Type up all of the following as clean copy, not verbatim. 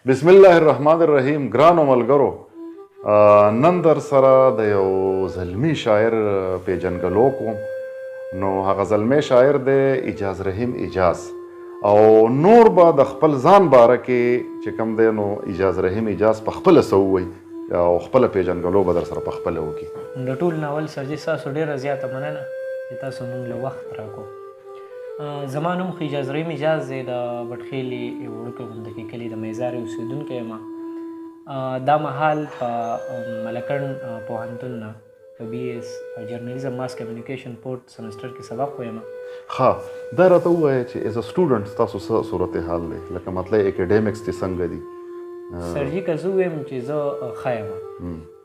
بسم الله الرحمن الرحیم. ګرانو ملګرو، نن در سره د یو زلمی شاعر پیژندګلو کوم. نو هغه زلمی شاعر دی اجاز رحیم اجاز، او نور به د خپل ځان باره کې چې کوم دی نو اجاز رحیم اجاز په خپله څه ووایي او خپله پیژندګلو به در سره په خپله وکړي. د ټول نه اول سرجي ستاسو ډېره زیاته مننه چې تاسو موږ له وخت راکړو. زما نوم خو اجاز رحیم اجاز دی، د بټخېلې یو وړوکی غوندکې کلي د میزارې اوسېدونکی یم. دا مهال په ملکڼ پوهنتون نه په بي اس جرنالیزم ماس کمیونیکیشن فورت سمسټر کې سبق وایم. ښه، دا راته ووایه چې as a student ستاسو څه صورتحال دی، لکه مطلب اکیډمیکس دې څنګه دي؟ سرجي که زه ووایم چې زه ښه یم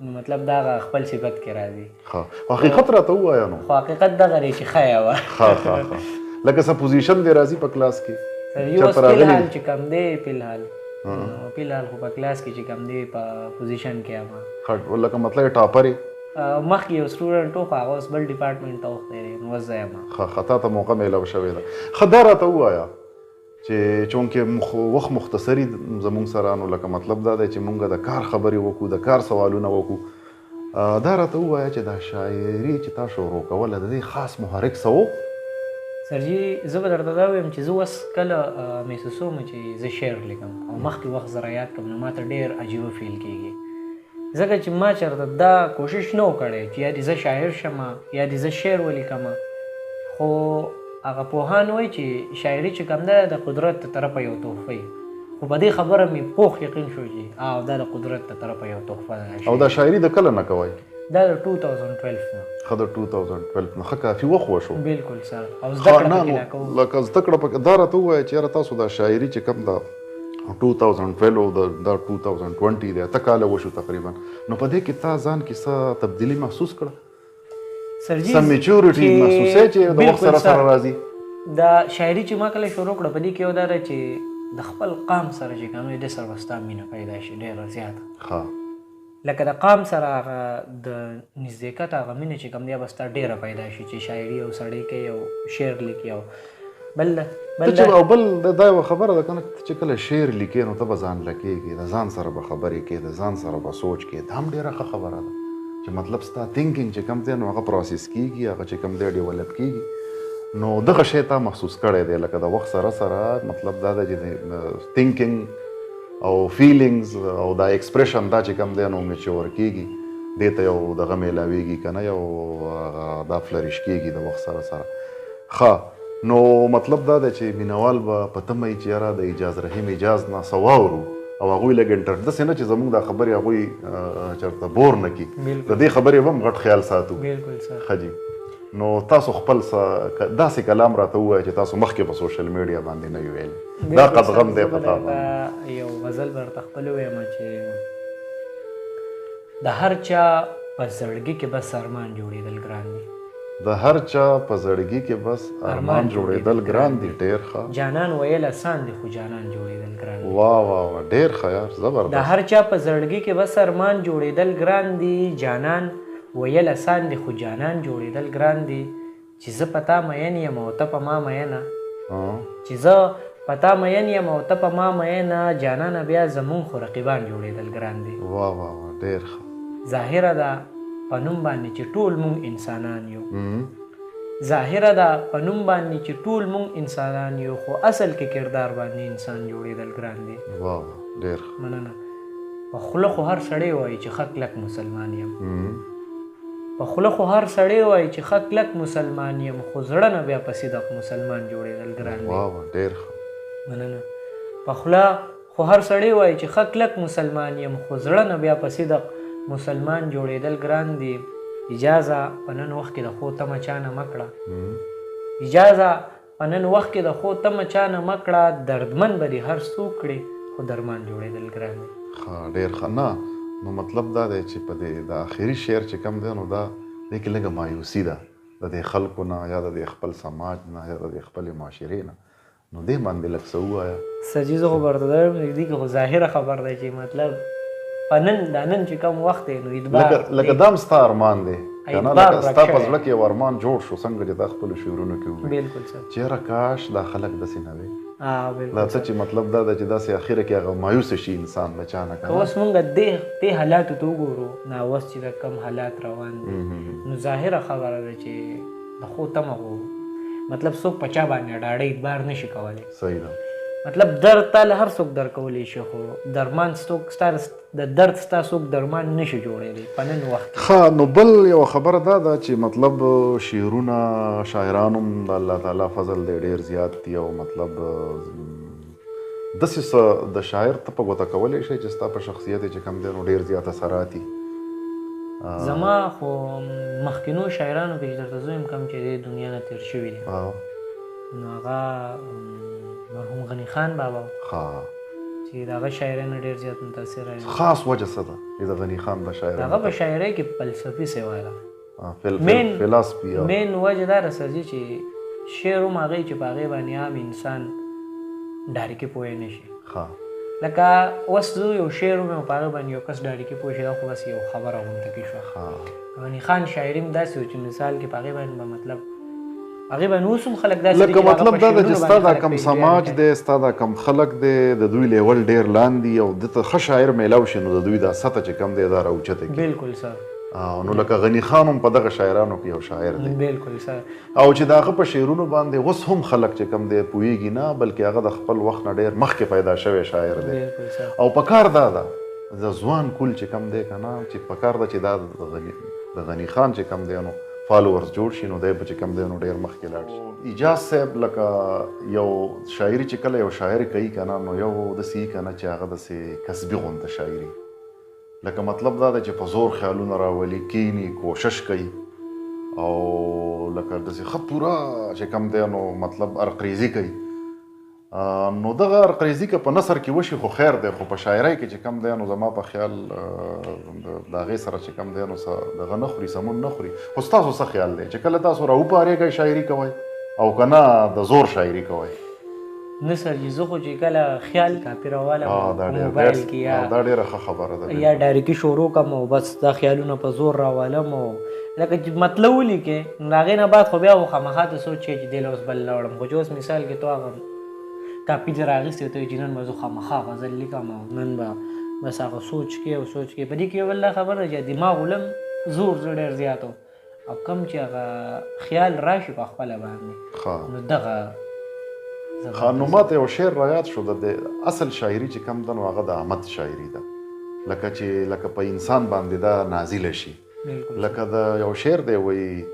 نو مطلب دا هغه خپل صفت کې راځي. ښه، حقیقت راته ووایه نو. خو حقیقت دغه دی چې ښه یم. ښه ښه ښه، لکه څه position دې راځي په کلاس کې؟ سرجي اوس فلحال چې کوم دی، فلحال نو فلحال خو په کلاس کې چې کوم دی په position کې یم. ښه، لکه مطلب topper یې؟ مخکې یو student و خو هغه اوس بل department ته اوښتی دی نو اوس زه یم. ښه ښه، تا ته موقع میلاو شوې ده. ښه، دا راته ووایه چې چونکې وخت مختصري زمونږ سره، نو لکه مطلب دا دی چې مونږ د کار خبرې وکړو، د کار سوالونه وکړو. دا راته ووایه چې دا شاعري چې تا شروع کوله د دې خاص محرک څه و؟ سرجي زه به درته دا ووایم چې زه اوس کله محسوسوم چې زه شعر لیکم او مخکې وخت زه را یاد کړم نو ما ته ډېر عجیبه feel کېږي، ځکه چې ما چېرته دا کوشش نه و کړی چې یا دې زه شاعر شم یا دې زه شعر ولیکم. خو هغه پوهان وایي چې شاعري چې کوم ده د قدرت ته طرفه یو تحفه وي، خو په دې خبره مې پوخ یقین شو چې او دا د قدرت ته طرفه یو تحفه ده. او دا شاعري د کله نه کوئ؟ دا د 2012 نه. ښه، د 2012 نه. ښه، کافي وخت وشو. بالکل سر. او زده کړه پکې لا کوو. لکه زده کړه پکې. دا راته ووایه چې یاره تاسو دا شاعري چې کوم ده 2012 او دا 2020 دی، اته کاله وشو تقریبا، نو په دې کې تا ځان کې څه تبدیلي محسوس کړه؟ سرجي څه maturity محسوسه چې د وخت سره سره راځي؟ دا شاعري چې ما کله شروع کړه په دې کې یو دا ده چې د خپل قام سره چې کوم دی سره به ستا مینه پیدا شي ډېره زیاته. ښه، لکه د قام سره هغه د نزدېکت هغه مینه چې کوم دی به ستا ډېره پیدا شي چې شاعري او سړی کوي او شعر لیکي. او بل او بل دا یوه خبره ده که نه، چې کله شعر لیکې نو ته به ځان لکېږې، د ځان سره به خبرې کوې، د ځان سره به سوچ کوې. دا هم ډېره ښه خبره ده چې مطلب ستا thinking چې کوم دی نو هغه process کېږي، هغه چې کوم دی develop کېږي. نو دغه شی تا محسوس کړی دی لکه د وخت سره سره، مطلب دا دی چې thinking او feelings او دا expression دا چې کوم دی نو mature کېږي، دې ته یو دغه میلاویږي که نه، یو دا flourish کېږي د وخت سره سره. ښه، نو مطلب دا دی چې مینوال به په تمه وي چې یاره د اجاز رحیم اجاز نه څه واورو او هغوی لږ انټر داسې نه چې زموږ دا خبرې هغوی چېرته bore نه کړي، د دې خبرې به هم غټ خیال ساتو. بالکل سر. ښه جي، نو تاسو خپل څه داسې کلام راته ووایه چې تاسو مخکې په social media باندې نه وي ویلي. دا قدغم دی په تا باندې. یو غزل به درته خپل ووایم چې د هر چا په زړګي کې بس ارمان جوړېدل ګران دي. د هر چا په زړګي کې بس ارمان جوړېدل ګران دي. ډېر ښه. جانان ویل اسان دي خو جانان جوړېدل ګران دي. واه واه واه، ډېر ښه یار، زبردست. د هر چا په زړګي کې بس ارمان جوړېدل ګران دي، جانان ویل اسان دي خو جانان جوړېدل ګران دي. چې زه په تا مین یم او ته په ما مینه، چې زه په تا مین یم او ته په ما مینه، جانانه بیا زمونږ خو رقیبان جوړېدل ګران دي. واه واه واه، ډېر ښه. ظاهره ده په نوم باندې چې ټول مونږ انسانان یو، ظاهره ده په نوم باندې چې ټول مونږ انسانان یو، خو اصل کې کردار باندې انسان جوړېدل ګران دي. واه واه، ډېر ښه. مننه. په خوله خو هر سړی وایي چې ښه کلک مسلمان یم، په خوله خو هر سړی وایي چې ښه کلک مسلمان یم، خو زړه نه بیا په صدق مسلمان جوړېدل ګران دي. واه واه، ډېر ښه. مننه. په خوله خو هر سړی وایي چې ښه کلک مسلمان یم، خو زړه نه بیا په صدق مسلمان جوړېدل ګران دي. اجازه په نن وخت کې د ښو تمه چا نه مه کړه، اجازه په نن وخت کې د ښو تمه چا نه مه کړه، دردمن به دې هر څوک کړي خو درمان جوړېدل ګران دي. ښه، ډېر ښه. نه نو مطلب دا دی چې په دې د آخري شعر چې کوم دی نو دا دې کې لږه مایوسي ده د دې خلکو نه یا د دې خپل سماج نه یا د دې خپلې معاشرې نه، نو دې باندې لږ څه ووایه. سرجي زه خو به ورته دا وایم چې دې کې خو ظاهره خبر دی چې مطلب په نن دا نن چې کوم وخت دی نو اعتبار لکه دا هم ستا ارمان دی. که نه لکه ستا په زړه کې یو ارمان جوړ شو، څنګه چې تا خپلو شعرونو کې وویل. بالکل سر. چې یاره کاش دا خلک داسې نه وي. دا څه چې مطلب دا ده چې داسې اخره کې هغه مایوسه شي انسان د چا نه. که اوس مونږ دې حالاتو ته وګورو، نا اوس چې دا کوم حالات روان دي، نو ظاهره خبره ده چې د ښو تمه خو مطلب څوک په چا باندې ډاډه اعتبار نه شي کولی. صحیح ده. مطلب درد تا له هر څوک درکولی شي، خو درمان څوک ستا د درد ستا څوک درمان نه شي جوړېدی په نن وخت. ښه، نو بل یوه خبره دا ده چې مطلب شعرونه شاعران هم د الله تعالی فضل دی ډېر زیات دي، او مطلب داسې څه د شاعر ته په ګوته کولی شي چې ستا په شخصیت یې چې کوم دی نو ډېر زیات اثرات دي. زما خو مخکینو شاعرانو کې چې درته زه وایم کوم چې دې دنیا نه تېر شوي دي، نو هغه مرحوم غني خان بابا چې د هغه شاعرۍ نه ډېر زیات متاثره یم. خاص وجه څه ده چې د غني خان د شاعرۍ؟ د هغه په شاعرۍ کې فلسفي سوا ده. فلسفي مین وجه دا رسېږي چې شعر هم هغې چې په هغې باندې عام انسان ډایرکټ پوه نه شي. لکه اوس زه یو شعر ووایم په هغه باندې یو کس ډایرکټ پوه شي، دا خو بس یو خبره غونډه کې شوه. غني خان شاعري هم داسې و چې مثال کې په هغې باندې به مطلب هغې باندې اوس هم خلک داسې لکه مطلب دا ده چې ستا دا کم سماج دی، ستا دا کم خلک دی، د دوی لیول ډېر لاندې او ده ته ښه شاعر میلاو شي نو د دوی دا سطح چې کم دی دا راوچته کړي. بالکل سر. نو لکه غني خان هم په دغه شاعرانو کې یو شاعر دی. بالکل سر. او چې د هغه په شعرونو باندې اوس هم خلک چې کم دی پوهېږي نه، بلکې هغه د خپل وخت نه ډېر مخکې پیدا شوی شاعر دی. بالکل سر. او په کار دا ده د ځوان کول چې کم دی که نه، چې په کار ده چې دا د غني خان چې کم دی نو followers جوړ شي، نو دی به چې کم دی نو ډېر مخکې لاړ شي. اعجاز صاحب لکه یو شاعري چې کله یو شاعر کوي که نه، نو یو داسې که نه چې هغه داسې کسبي غونته شاعري، لکه مطلب دا ده چې په زور خیالونه راولي، کینی کوشش کوي، او لکه داسې ښه پوره چې کم دی نو مطلب ارقریزي کوي. نو دغه ارقریزي که په نثر کې وشي خو خیر دی، خو په شاعرۍ کې چې کم دی نو زما په خیال د هغې سره چې کم دی نو څه دغه نه خوري، سمون نه خوري. خو ستاسو څه خیال دی چې کله تاسو راوپارېږئ شاعري کوئ او که نه د زور شاعري کوئ؟ نه سر جي، زه خو چې کله خیال کاپي راوالم په موبایل کې یا دا ډېره ښه خبره ده، یا ډایرکي شروع کړم او بس دا خیالونه په زور راوالم، او لکه چې مطلب ولیکې نو د هغې نه بعد خو بیا خو خامخا ته سوچ چې دې له اوس بل لاړم. خو چې اوس مثال کې ته هغه کاپي دې راغیستې ته چې نن به زه خامخا غزل لیکم او نن به بس هغه سوچ کې او سوچ کې. په دې کې یو بل دا خبره ده چې دماغ ولم زور زه ډېر زیات و، او کم چې هغه خیال راشي په خپله باندې نو دغه. ښه، نو ما ته یو شعر را یاد شو. د اصل شاعري چې کوم ده نو هغه د آمد شاعري ده، لکه چې لکه په انسان باندې دا نازله شي. لکه د یو شعر دی وایي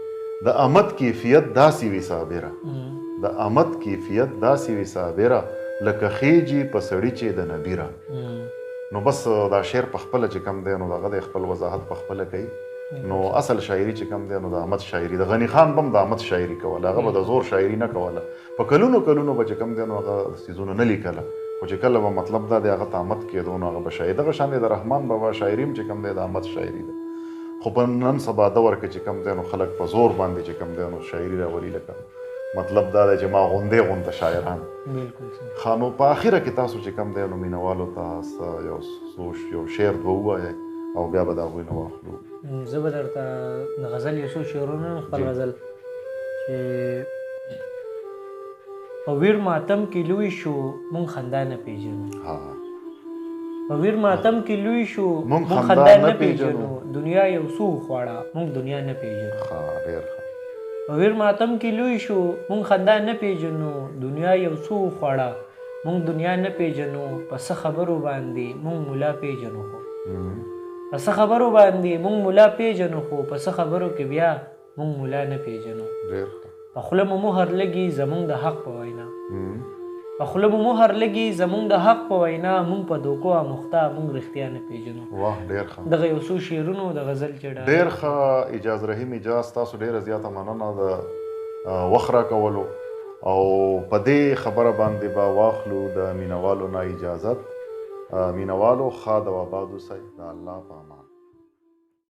د آمد کیفیت داسې وي صابره، د آمد کیفیت داسې وي صابره، لکه خیجي په سړي چې د نبي را. نو بس دا شعر په خپله چې کوم دی نو دغه دی خپل وضاحت په خپله کوي. نو اصل شاعري چې کوم دی نو د آمد شاعري د غني خان به هم د آمد شاعري کوله، هغه به د زور شاعري نه کوله. په کلونو کلونو به چې کوم دی نو هغه څیزونه نه لیکله، خو چې کله به مطلب دا دی هغه ته آمد کېدو نو هغه به شاعري. دغه شان دی د رحمان بابا شاعري هم چې کوم دی د آمد شاعري ده. خو په نن سبا دور کې چې کوم دی نو خلک په زور باندې چې کوم دی نو شاعري راولي، لکه مطلب دا دی چې ما غوندې غونته شاعران. بالکل. ښه، نو په اخره کې تاسو چې کوم دی نو مینهوالو ته یو شعر دوه ووایئ او بیا به د هغوی نه واخلو. زه به درته د غزل یو څو شعرونه خپل غزل چې په ویر ماتم کې لوی شو مونږ خندا نه پېژنو. په ویر ماتم کې لوی شو مونږ خندا نه پېژنو، دنیا یو څو خواړه مونږ دنیا نه پېژنو. ډېر ښه. په ویر ماتم کې لوی شو مونږ خندا نه پېژنو، دنیا یو څو خواړه مونږ دنیا نه پېژنو، په څه خبرو باندې مونږ ملا پېژنو، خو په څه خبرو باندې مونږ ملا پېژنو، خو په څه خبرو کې بیا مونږ ملا نه پېژنو. په خوله مو مهر لګي زمونږ د حق په وینا، په خوله مو مهر لګي زمونږ د حق په وینا، مونږ په دوکو اموخته مونږ رښتیا نه پېژنو. واه، ډېر ښه. دغه یو څو شعرونو د غزل چې ډېر ښه. اعجاز رحیم اعجاز، تاسو ډېره زیاته مننه د وخت راکولو، او په دې خبره باندې به واخلو د مینهوالو نه اجازت. مینهوالو ښاد او آباد اوسئ، د الله په امان.